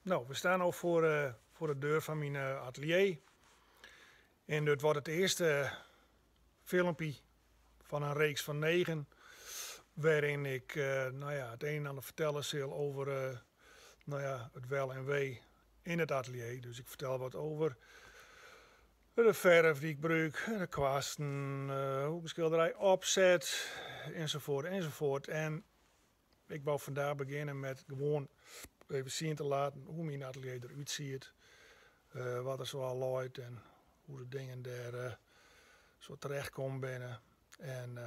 Nou, we staan no foar foar de deur fan myn atelier. En dit wordt it earste filmpje fan in reeks fan negen, wêryn ik nou ja, it een en ander fertelle sil over nou ja, it wel en wee yn it atelier. Dus ik fertel wat over de ferf dy't ik brûk, de kwasten, hoe ik in skilderij opset, enzovoort, enzovoort. En ik wou vandaag begjinne met gewoan even sjen te laten hoe myn atelier der útsiet, wat der zoal leit en hoe de dingen dêr zo terecht kommen binne. En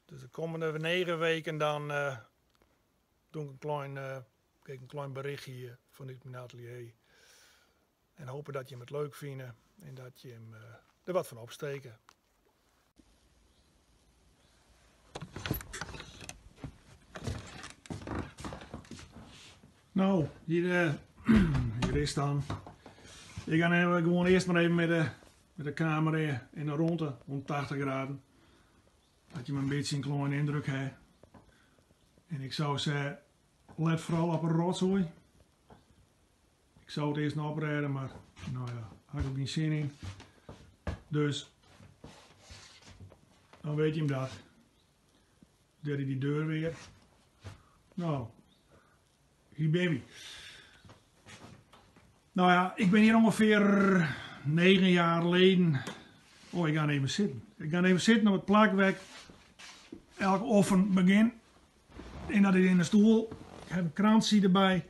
dus de kommende 9 weken dan doe ik in klein, in klein berichtje fanút myn atelier. En hope dat jim it leuk fine en dat jim der wat fan opsteke. Nou, hier, hier is dan. Ik ga even, gewoon eerst maar even met de camera in de ronde om 80 graden. Dat je maar een beetje een kleine indruk hebt. En ik zou zeggen, let vooral op een rotzooi. Ik zou het eerst nog oprêden, maar nou ja, had ik ook geen zin in. Dus, dan weet je hem dat. Daar is die deur weer. Nou, hier ben ik. Nou ja, ik ben hier ongeveer 9 jaar geleden. Oh, ik ga even zitten. Ik ga even zitten op het plakwerk. Elk offen begin. En dat is in de stoel. Ik heb een krantje erbij.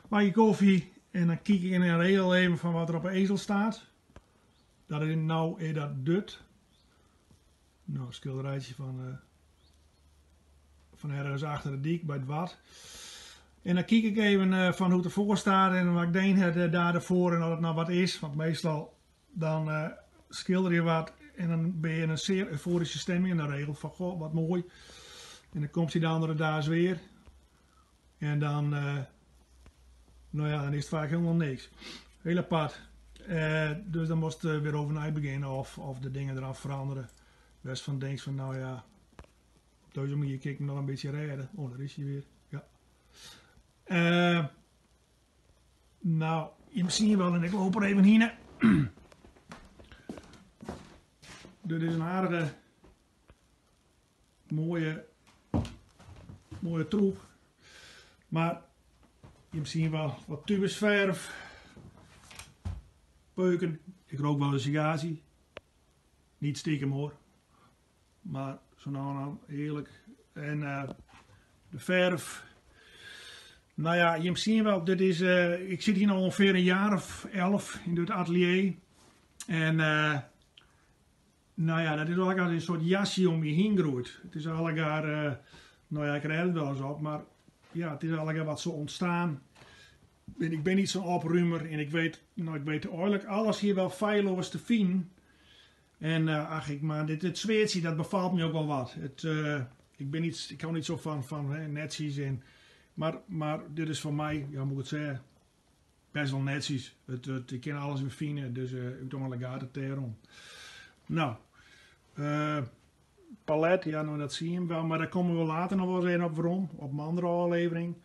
Bakje koffie. En dan kijk ik in een regel even van wat er op de ezel staat. Dat is nou is dat dut. Nou, een schilderijtje van ergens achter de dik bij het wat. En dan kijk ik even van hoe het ervoor staat en wat ik deed het daar ervoor en of het nou wat is. Want meestal dan schilder je wat en dan ben je in een zeer euforische stemming in de regel van goh, wat mooi. En dan komt hij de andere dag weer. En dan is het vaak helemaal niks. Heel apart. Dus dan moest het weer overnight beginnen of de dingen eraf veranderen. Best van denkt van nou ja, op deze manier kijk ik nog een beetje redden. Oh, daar is hij weer. Ja. Nou, je ziet wel en ik loop er even heen. Dit is een aardige, mooie troep. Maar je ziet wel wat tubes verf, peuken. Ik rook wel een sigaartje. Niet stiekem hoor. Maar zo nou en dan, heerlijk. En de verf. Nou ja, je ziet wel, dit is, ik zit hier nu ongeveer een jaar of 11 in dit atelier. En nou ja, dat is eigenlijk een soort jasje om je heen groeit. Het is eigenlijk daar, nou ja, ik red het wel eens op, maar ja, het is eigenlijk wat zo ontstaan. En ik ben niet zo'n opruimer en ik weet eigenlijk alles hier wel feilloos te vinden. En ach, ik, maar dit, het sfeertje, dat bevalt me ook wel wat. Het ik ben niet, ik hou niet zo van hè, netjes en, maar dit is voor mij, ja, moet ik het zeggen, best wel netjes. Ik kan alles weer vinden, dus ik doe maar legato terom. Nou, palet, ja, nou, dat zie je wel, maar daar komen we later nog wel eens even op waarom, op mijn andere aflevering.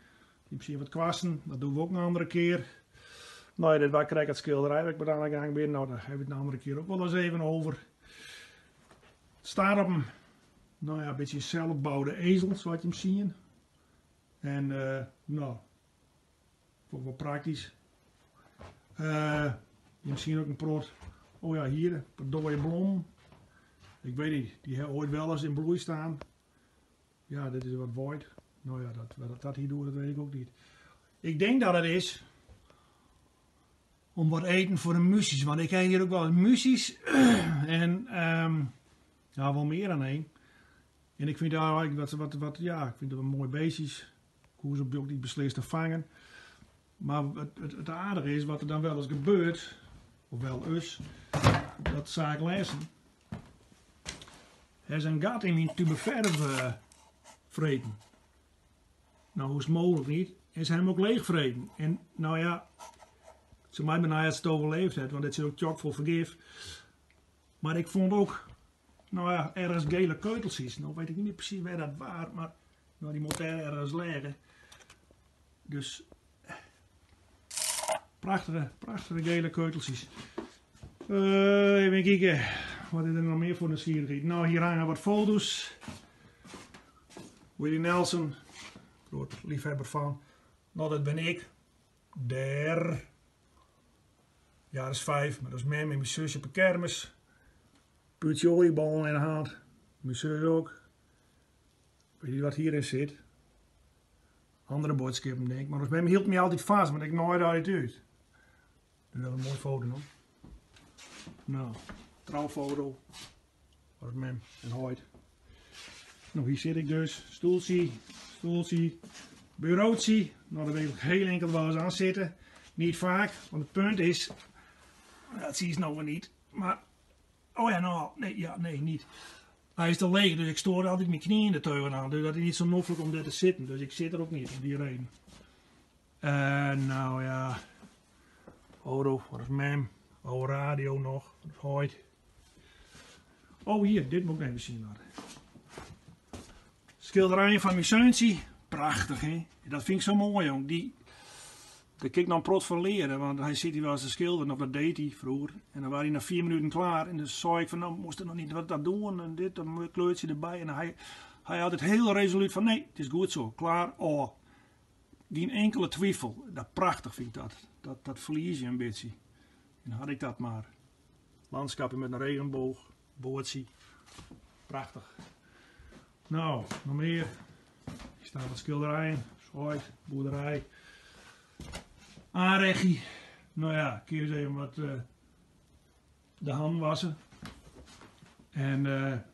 Hier zie je wat kwasten, dat doen we ook een andere keer. Nou ja, dit waar krijg ik het schilderij waar ik ben aan de gang ben. Nou, daar hebben we het een andere keer ook wel eens even over. Het staat op een, nou ja, een beetje zelfbouwde ezel, zoals je hem ziet. En nou, ook wel praktisch. Je ziet ook een prot. Oh ja, hier, een dode blom. Ik weet niet, die hebben ooit wel eens in bloei staan. Ja, dit is wat void. Nou ja, wat dat hier doet, dat weet ik ook niet. Ik denk dat het is om wat eten voor de muzies. Want ik heb hier ook wel muzies. En ja, wel meer dan één. En ik vind daar eigenlijk wat, wat, wat, ja, ik vind het wel mooie beestjes. Ik hoef ze ook niet beslist te vangen. Maar het aardige is wat er dan wel eens gebeurt, of wel eens, dat zaak lezen. Er is een gat in mijn tube verf vreten. Nou, hoe is het mogelijk niet? En ze hebben hem ook leegvreten. En nou ja, ze mij bijna dat ze het overleefd heeft, want het zit ook chockvol vergif. Maar ik vond ook, nou ja, ergens gele keuteltjes. Nou weet ik niet meer precies waar dat was, maar nou, die moet daar ergens liggen. Dus Prachtige, prachtige gele keuteltjes. Even kijken, wat is er nog meer voor nieuwsgierigheid? Nou, hier hangen wat foto's. Willie Nelson, groot liefhebber van. Nou, dat ben ik. Daar. Ja, dat is 5, maar dat is mem en mijn zusje op de kermis. Puutje oliebal in de hand. Mijn zus ook. Weet je wat hierin zit? Andere boodschappen, denk ik. Maar mem hield me altijd vast, want ik nooit uit uit. Dat is een mooie foto nog. Nou, trouwfoto. Was mem en heit. Nou, hier zit ik dus. Stoeltje, stoeltje, bureautje. Nou, daar wil ik heel enkel wel eens aan zitten. Niet vaak, want het punt is, dat zie je nou weer niet. Maar, oh ja, nou, nee, ja, nee, niet. Hij is te leeg, dus ik stoor altijd mijn knieën er tegenaan. Dus dat is niet zo noffelijk om daar te zitten. Dus ik zit er ook niet, om die reden. Nou ja, foto, wat is mem? Oude radio nog, wat is heit. Oh hier, dit moet ik even zien laten. Schilderijen van mijn zoontje. Prachtig, hè? Dat vind ik zo mooi, jong. Daar kan ik nog een prot van leren, want hij zit hier wel eens te schilderen, of dat deed hij vroeger. En dan was hij na 4 minuten klaar en dan zei ik van, nou moest er nog niet wat dat doen en dit, dan kleurtje erbij. En hij had het heel resoluut van, nee, het is goed zo, klaar, oh. Geen enkele twijfel. Dat prachtig vind ik dat. Dat verlies je een beetje. En dan had ik dat maar. Landschapje met een regenboog, bootje. Prachtig. Nou, nog meer. Hier staan wat schilderijen. Schoit, boerderij. Aanrechtje. Nou ja, ik eens even wat de hand wassen. En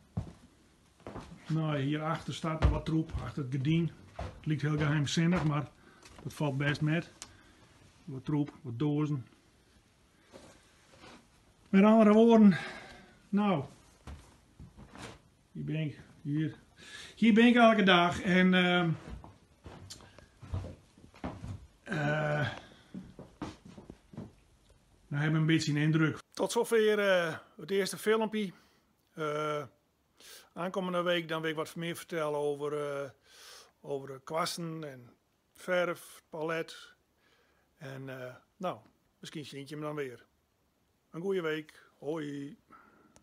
hierachter staat nog wat troep, achter het gordijn. Het lijkt heel geheimzinnig, maar dat valt best met. Wat troep, wat dozen. Met andere woorden, nou, hier ben ik, hier. Hier ben ik elke dag en nou hebben we een beetje een indruk. Tot zover het eerste filmpje. Aankomende week dan wil ik wat meer vertellen over de kwasten en verf, palet. En misschien zie je hem dan weer. Een goede week. Hoi.